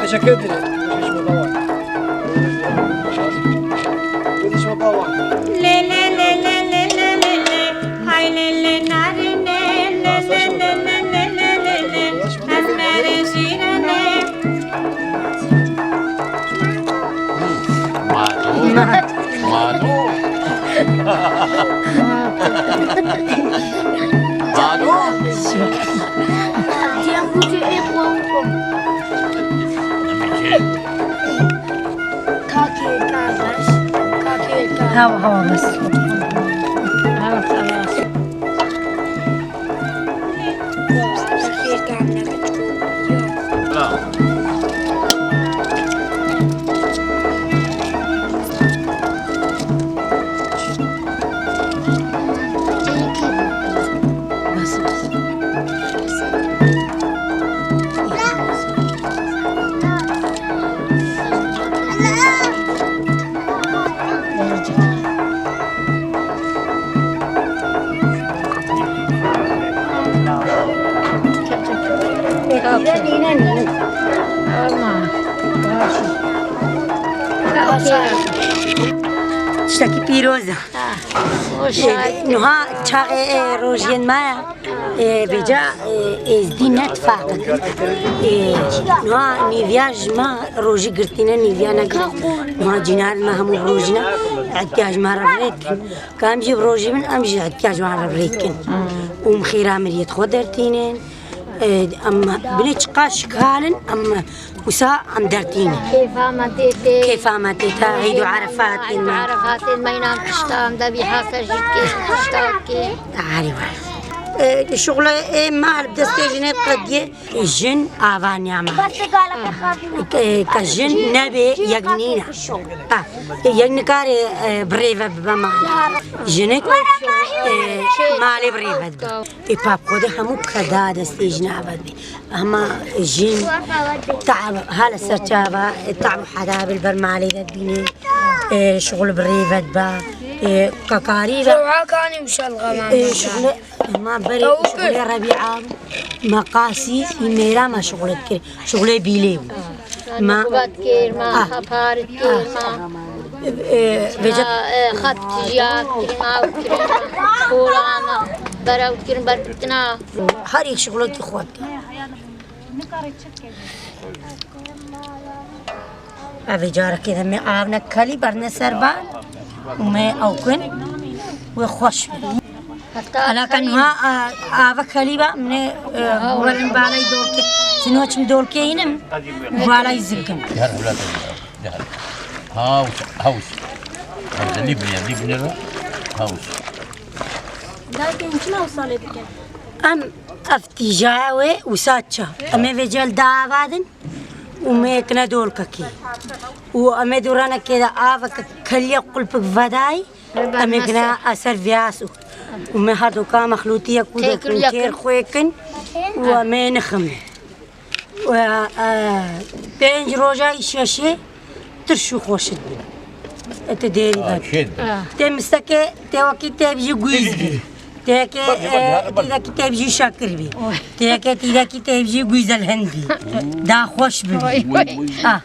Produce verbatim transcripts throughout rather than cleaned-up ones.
Teşekkür ederim. Lê lê lê lê lê lê lê lê. Hay lê lê narînê. Lê lê lê lê lê lê lê lê. Ez merê şîrînê. Mado. Mado. Mado. Diye bu ki hep korkum. Kake kardeş, kake kardeş. Hava, hava, bas. Hava, hava. Kake kardeş. Bravo. Tiştekî pîroz e. Niha çaxê, e, rojiyên me ye. E, vêca, e, êzdî ne tifaq dikin. E, niha nîviya ji me rojî girtîne, nîviya negirtin. Niha cînarên me hemû bi rojî ne, îhtiyacê me re bi rê dikin. Ka em jî bi rojî bin, em jî îhtiyacê me re bi rê dikin. Û em xêra miriyê xwe dertînin. E, em binê çiqas şikal in, em wisa em dertînin. Kêfa me tê tê. Kêfa me tê tê, Îd û Erefatên me. Erefatên me, înan tişta em de bî hase jî kê, tişta kê. Erê we. E, şuxulê ê me li destê jinê qediye, jin ava niya me. E, ka jin nebê yek nîne. Ha, yek nikare, e, bi rê ve bibe mala. Jinik, e, malê bi rê ve dibe. Ê pa bi Xwedê hemû bi xwe da destê jina ve dibê. Hema jin te'b ha li ser çava, te'b û heda bi li ber malê de dibîne. E, şixul bi rê ve dibe. E, kakarî ve. Şewha kanî û şelxevan. E, şixulê, hema berê şixulê Rebîa, me qasî, î mêra me şixulê dikir. Şixulê bîlê bû. Ma kubat kir, ma xapar kir, ma, e, vêca, ma, e, xat jiya kir, ma kir, ma, kolan, berew kir, berpitina. Her yek şixulekî xwe dike. Ev ê carekê de me av ne kelî berne ser ba û me ew kin wê xweş be. Alaka niha, a, ava kelî ba, mine, e, werin balay dolke. Sino çim dolke inim, balay zikim. Gel, evlat, gel. Haus, haus. Haus, Libya, Libya, haus. Dayke, çima wisa lê dikin? Em ev tîjaya wê wisa ça. Em ê vê cel davadin û me yekine dolkekî. Û em ê dûranekê de aveke keliye qulpik vedayî. Em ê gina eser viyas û, û me her doka mexlûtiyek û dokin kêr xwê kin û em ê nixim. Û, e, pênc roja î şeşê tirş û xweşik bin. E, te dêrî ben. Tê mistekê, tê wekî tê bijî guîz bî. Têkê, e, tîdekî tê bijî şakir bî. Têkê tîdekî tê bijî guîzel hindî. Da xweş bibî. Ah.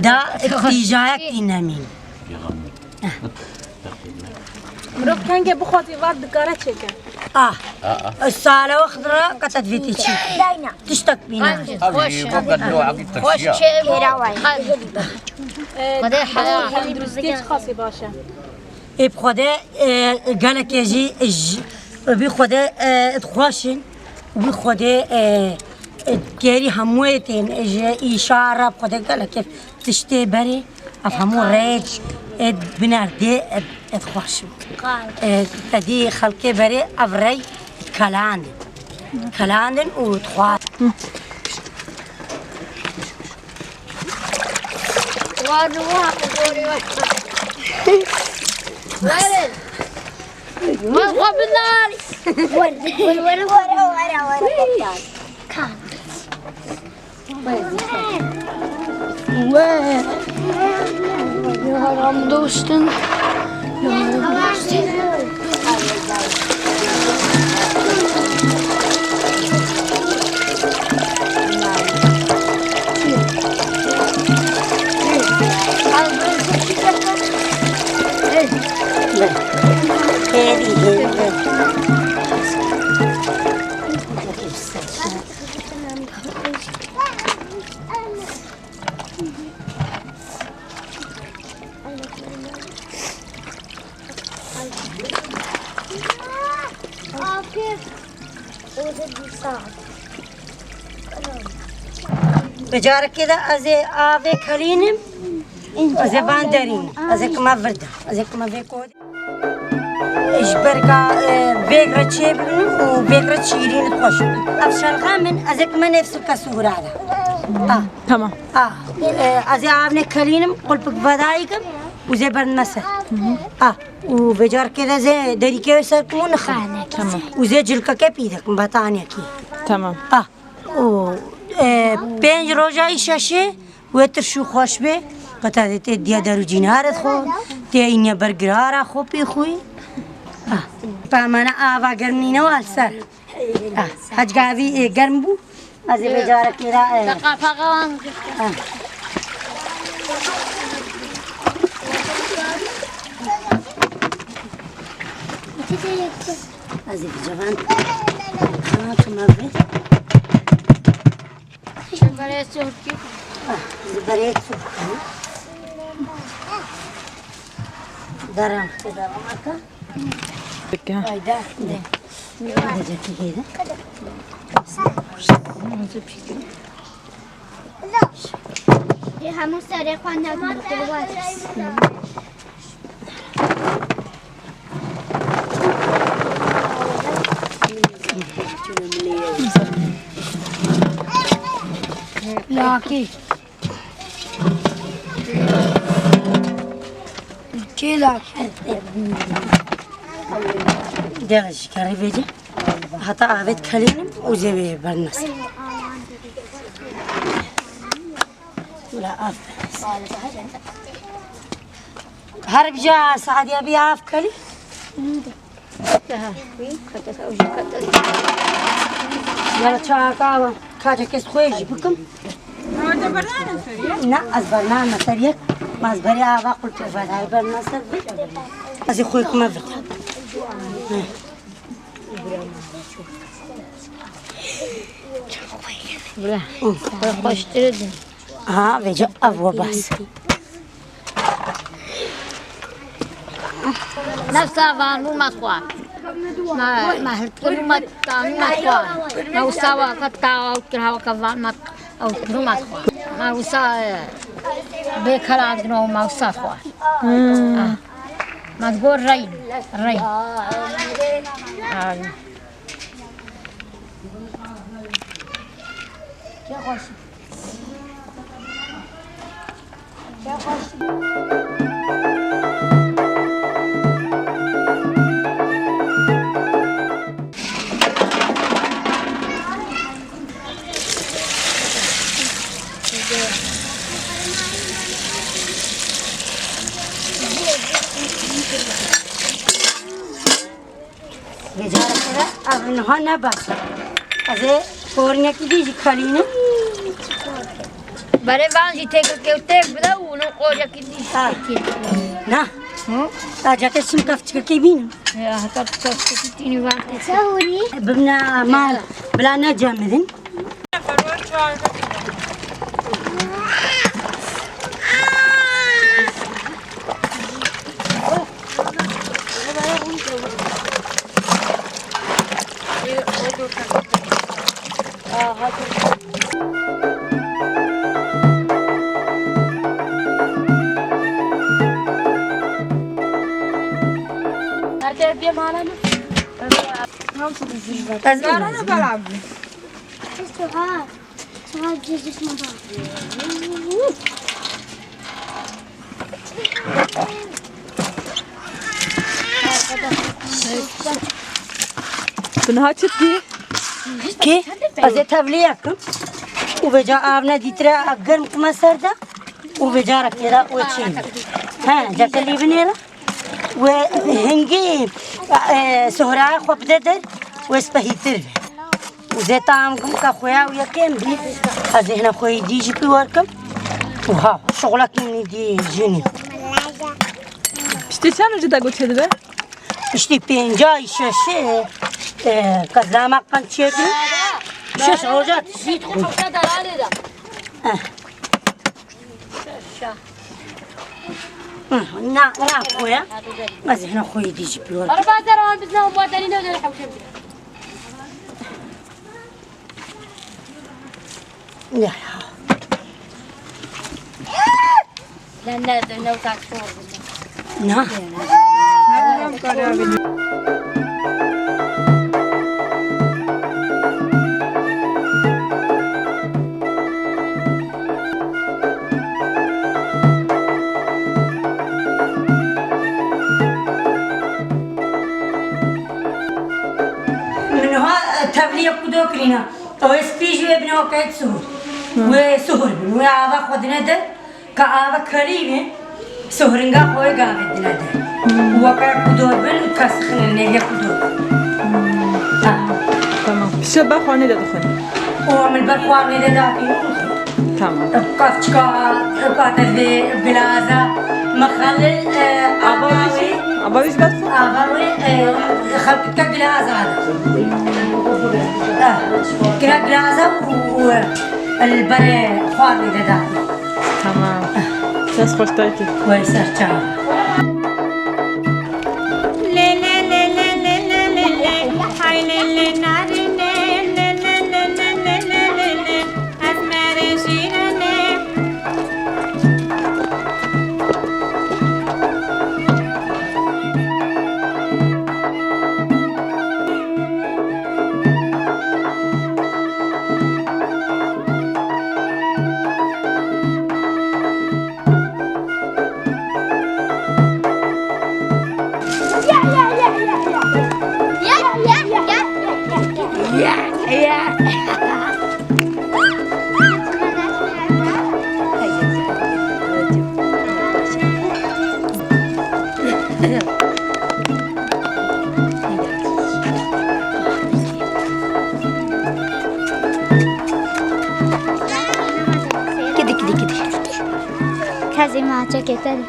Da tîjayek tî nemîn. Mirov kengê bixwazî vat dikare çêke. Ah. Sale wext ra qetet vêtî çî. Tiştek bîna. Xweş. Xweş çê bû. Xwedê heya. Tenduristiyê çi xasî baş e. Ê bi Xwedê, e, gelekê jî, j-, bi Xwedê, e, xweş in. Bi Xwedê, e, e, kêrî hemûyê tên, e, ji îşa re bi Xwedê gelekê tiştê berê. Ev hemû rêç, ê binerdê, ê, ê xweş. Ê, te dî xelkê berê ev rey kelandin. Kelandin û dixwar. Werin. Werin, xwe binar. Were, were, were, were, were, were. We. Ya haram dostum. Ya haram dostum. Hadi, hadi. Bi carekê de ez ê avê kelînim, ez ê van derînim, ez ê kima vir de, ez ê kima vê kodê. Ji ber ka, e, vêg re çêbibin û vêg re şîrîn xweş. Ev şerxa min, ez ê kime nêv sirke sûra de. Ah. Tamam. Ah. E, ez ê avne kelînim, qulpik vedayî kim û zê berdime ser. Ah. Û vê carekê de zê derîkê wê ser kim û nixim. Tamam. Û zê cilkeke pî de kim, betanekî. Tamam. Ah. Û, e, pênc roja î şeşê wê tirş û xweş bê, qeta dê tê diya der û cînare xwe, tê îne ber girara xwe pê xwe. Ah, pamana ava germ nîne wal ser. Ah, hecgavî, e, germ bû. Ez ê vê carekê re, e, Te qapaxa wan. Ah. Ez ê vê cavan. Ha, tu me vê. Ji berê çûrkî. Ah, ji berê çûrkî. Deram, deram aka. Peki. Hayda. De. Gidecek ki geri. Ê hemû serê xwe nebû, te weş. Lakî. Kê lakî? Gel ji kerî vêce. Heta avêt kelînim û zê wê bernes. La av. Her bija Sadiye bi av kelî. Yala çaka wa. Kaça kes xwe jî bikim. Na, ez bername ser yek. Ma ez berê ava qulpî vedayî berna ser bi. Ez ê xwe kime vit. Bira, xweştir din. Ha, vêca ev we bas. Nefsa van bû me xwar. Me, me hilkir û me tanî me xwar. Me wisa weke tawa û kir heweke van me ew kir û me xwar. Me wisa, e, bê kerandin û me wisa xwar. Hmm. Ah. Me digot reyn, reyn. Ay. Vê careke re ev niha ne bes e. Ez ê korinekî dî jî kelînim. Berê van jî têkekê û têk bide û nû qocekî dî jî têkê. Na. Hı? Ta ceke çim kefçikekê bînim. Ya, heta tu kefçikekî tînî van têkê. Bibne mal bila necemidin. Ez Çiçek ha. Çiçek cezişme bak. Tu niha çi dikî? Kê? Ez ê tevlî yekim. Û vêca av nedîtire, germ kime ser de. Û vêca re kêra û çê. He, cekelî binêre. Wê hingî, e, sohraya xwe bide der, wê spehîtir be. Û zê tam kim ka xuya û yekem bî, ez ê hina xweyî dî jî pî werkim. Û ha, şuxulekî min dî jinî. Piştî çend rojê de got çêdibe? Piştî pêncayî şeşê, e, ka zama qenc çêdibe. Şeş roja dizî dixwî. Eh. Hı, na, na, koya. Ez hina xweyî dî jî pî werkim. Araba zerawan bizna muadalî ne de hewşem. Ya, ya. Lan ne de ne utak sor. Na. Min ha tevlî ku do kirîna. Ew ê spî jî wê bine weke suhur. Wê suhur bin. Wê ava xwe dine de. Ka ava kerî be, suhringa xwe wê gavê dine de. Weke ku dor bin, ka sixin nêviye ku dor. Ha. Tamam. Pişe ber xwarnê de dixwin. O min ber xwarnê de dakî. Tamam. Qafçika, pate vê, gilaza, mexelil, e, ava wî jî, ava wî jî ber xwe. Ava wê, e, xelkika gilaza. Ha. Kira gilaza û, û, e, li berê xwarnê de dakî. Tamam. Dest xweş Taykî. Wey ser çav. Kidi, kidi, kidi. Kezê maçekê te de.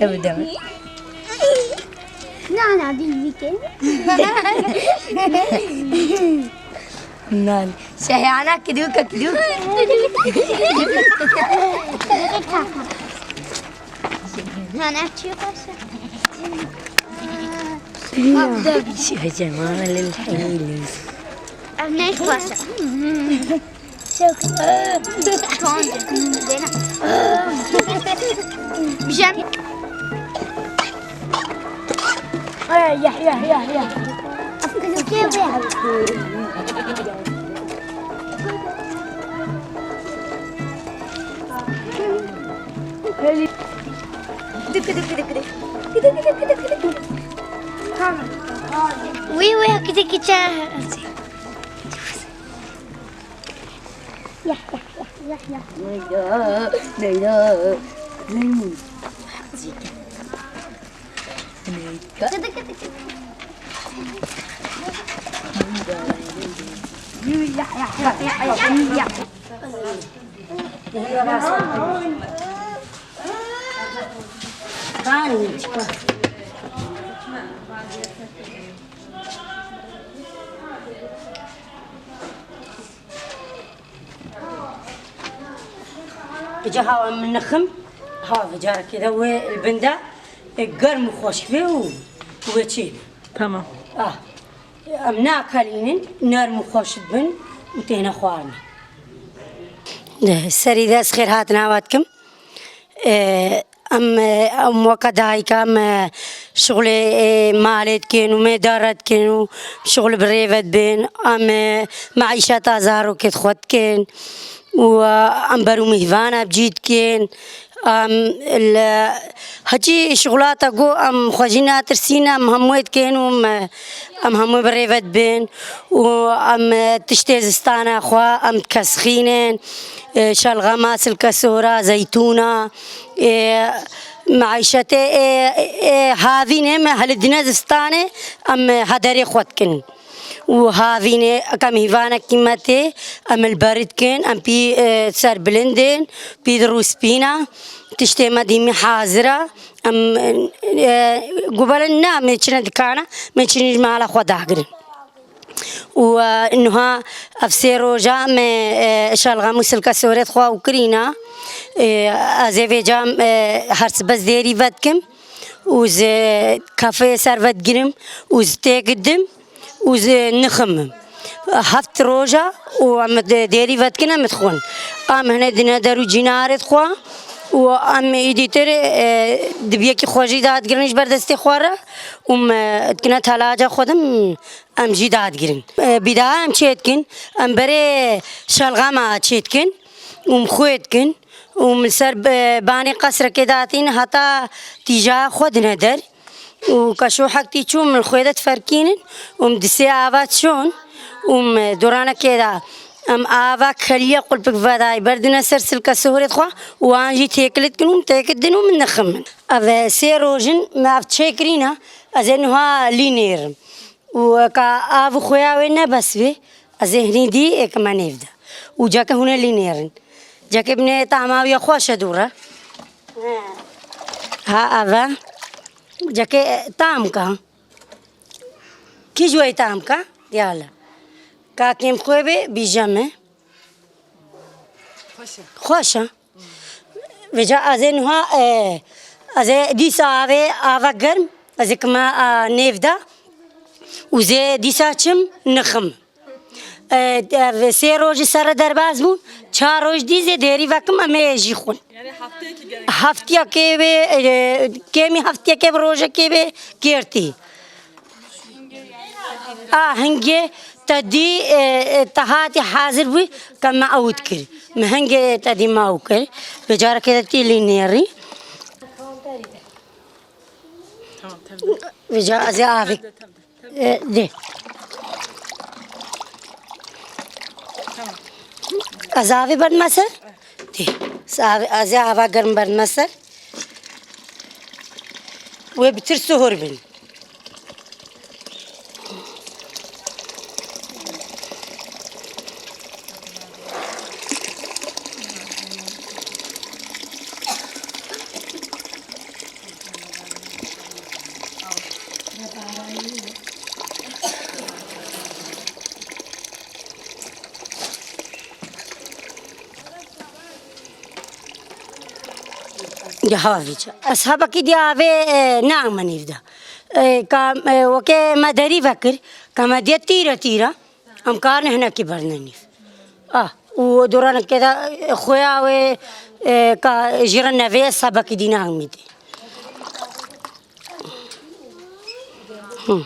Ew deme. Na, na, bî, bî ke. Nan. Şehana kidûka kidûk. Nan ev çi xweş e. Şive cemalil heyli. Ev ne xweş e. Çok. Çan. Dene. Bijem. Ay, ya, ya, ya, ya. Wî, wî, kide kiçe. Ya, ya, ya, ya, ya. Leyla, Leyla. Bi ca hawa min nixim, ha, bi carekê de wê li bin de, e, germ û xweşik be û wê çê be. Tamam. Ah, em nakelînin, nerm û xweş dibin û têne xwarinê. De, serî de ez xêr hatina we dikim. E, em, e, em weke dayika em, e, şixulê, e, malê dikin û mêdare dikin û şixul bi rê ve dibin. Em, e, meîşeta zarokê xwe dikin. û, e, em ber û mîhvana bi cî dikin. Em li hecî şixulata ku em xwe jî natirsîn, em hemû dikin û em, em hemû bi rê ve dibin û em tiştê zistana xwe em dikesxînin. E, şalxama, silke sora, zeytûna, e, meîşetê, e, e, havînê me helidine zistanê em hederê xwe dikin. Û havînê, eke mîhvanekî me tê, em li ber dikin, em pî, e, serbilind in, pî di rûspîna, tiştê me dîmî hazir e. Em, e, gubelin ne, em ê çine dikana, em ê çinî ji mala xwe dagirin. Û, e, niha ev sê roja me, e, şalxam û silke sorê xwe û kirîna. E, ez ê vêca, e, her sibes dêrî vedikim û ji kafeyê ser vedigirim û ji têk didim. Û ji nixim. Heft roja û em di-, dêrî vedikin, em dixwin. Em hinê dine der û cînarê dixwe û em îdî tir, e, dibiyekî xwe jî dadigirin ji ber destê xwe re û em, e, dikine telaca xwe din, em jî dadigirin. E, bîdaha em çê dikin, em berê şalxama çê dikin û em xwê dikin. Û min ser be-, banê qesrekê datîn heta tîja xwe dine der. Û kaşohek tî çû min xwê de diferkînin û min di sê ava çûn û min doranekê de em ava keliye qulpik vedayî berdine ser silke sohorê xwe û an jî têkil dikin û min têkil din û min nixin min. Ev sê roj in me ev çêkirîne, ez ê niha lî nêrim. Û eka av û xuya wê nebes bê, ez ê hinî dî êkime nêv de. Û ceke hûn ê lî nêrin. Ceke binê tama wî xweş e dû re. Ha, ev e. Ceke tam ka. Kî ji wê tam ka? Diyale. Ka kêm xwe bê, bîje me. Xweş e. Xweş e. Vêca ez ê niha, e, ez ê dîsa avê, ava germ, ez ê kima, a, nêv de û zê dîsa çim nixim. E, ev sê rojî serre derbas bûn, çar roj dî zê dêrî vekim em ê jî xwin. Yani hefteyekî gerek. Heftiyekê wê, e, kêmî heftiyekê bi rojekê wê kêrtî. A hingê te dî, e, e, te hatî hazir bû, ke me ewt kir. Me hingê te dî me ew kir. Vê carekê de tî lî nêrî. Tamam, tamam. Vêca ez ê avê, e, dê. Tamam. Ez avê berdime ser? Dê. Ez avê, ez ê ava germ berdime ser. Wê bi tir suhur bin. Ya ha vîca. Eshabekî dî avê, e, ne amenîv de. E, ka, e, weke me derî vekir, ka me diye tîre tîre, em karine hinekî berne nîv. Ah, û doraneke de, e, xuya wê, e, ka jîre nevê eshabekî dî ne amîdê. Hı.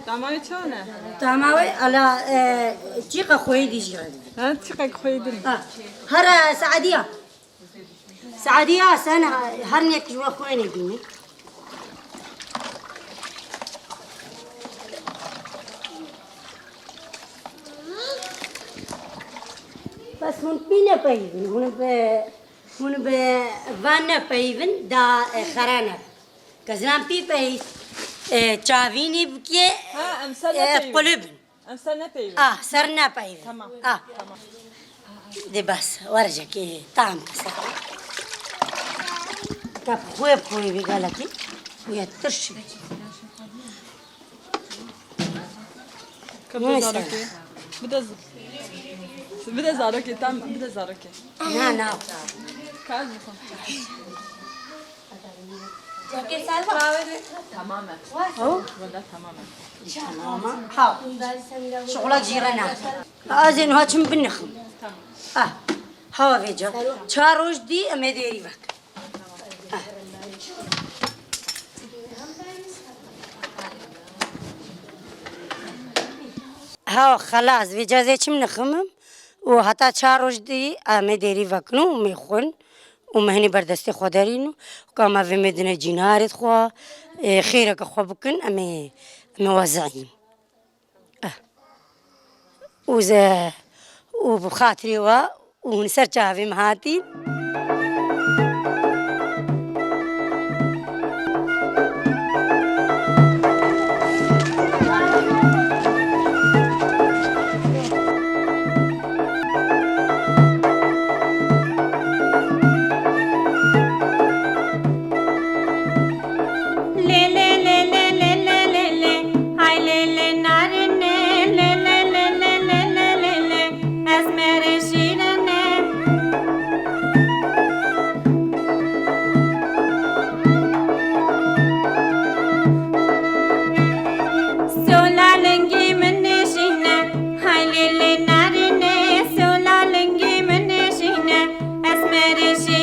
Tamam, çane? Tamam, ala, e, çiqa xweyî dî jî re. Ha, çiqa xweyî dî. Ha, hera Saadiya. Saadiya, sen her nek ji we xwênê bîne. Bes hûn pî nepeyivin, hûn bi, hûn bi van nepeyivin, da, e, xera ne. Ke zilam pî pey, e, çavînî bikê, ha, em ser e, nepeyivin. Qulibin. Em ser nepeyivin. Ah, ser nepeyivin. Tamam. Ah. Tamam. De bas, warjekê tam kese. Kap xwe xwe bir galakî. Uya tirş. Ka bide zarokê. Bide z-, bide zarokê, tam bide zarokê. Na, na. Kaz mı? Tamamen. Wala tamamen. Tamam. Ha. Şokolak jî re ne. Ez ê niha çim binixim. Tamam. Ah. Ha vêca. Çar roj dî em ê dêrî vek. Ah. Ha, xelas, vê cezê çim niximim û heta çar roj dî em ê dêrî vekin û mê xwin û me hinî berdestê xwe derîn û ka me vê me dine cînarê xwe, e, xêreke xwe bikin, em ê, em ê wezeyîn. Eh. Û ze, û bi xatirê we û hûn ser çavê min hatîn. Lê lê lê lê lê lê lê lê. Hay lê lê narinê, lê lê lê lê lê lê lê lê. Esmerê şîrine. Sola lingî min nêşîne. Hay lê lê narinê, sola lingî min nêşîne. Esmerê şîrine.